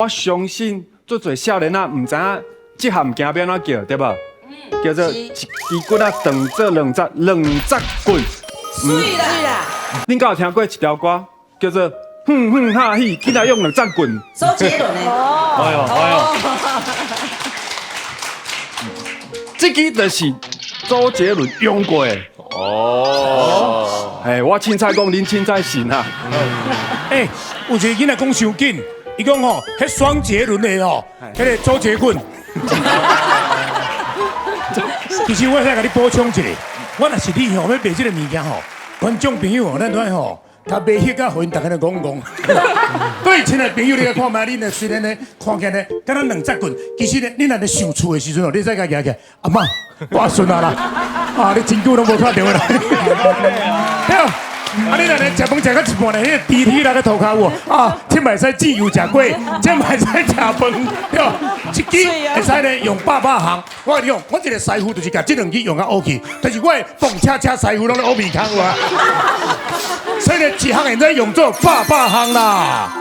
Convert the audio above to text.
我相信足濟少年仔毋知影這項物件欲按怎叫，對無？叫做一支棍仔當做兩節，兩節棍。媠啦！恁敢有聽過一條歌叫做哼哼哈嘿，囡仔用兩節棍？周杰倫的。哎呦哎呦！這支就是周杰倫用過的。哦。哎，我凊彩講，恁凊彩信啊。欸，有一個囡仔講傷緊，伊講吼，彼雙杰倫的吼，彼個周杰棍。其實我再共你補充一下，我若是你吼，欲賣這個物件吼，觀眾朋友吼，咱都愛吼，較買彼個，予𪜶逐家來講講。對，親愛朋友，你來看覓，你呢雖然呢看起來呢，敢若兩節棍，其實呢，你若咧上厝的時陣哦，你再共舉起來，阿嬤，我孫啊啦，啊，你真久攏無看著啦。對。啊！你若咧食飯食到一半咧，彼個豬蹄來個塗跤有無？啊，這嘛會使自由食粿，這嘛會使食飯，對無？一支會使咧用百百項。我共你講，我一個師傅就是共這兩支用甲烏去，但是我的蹦車車師傅攏咧烏面空有啊。所以呢，一項會使用做百百項啦。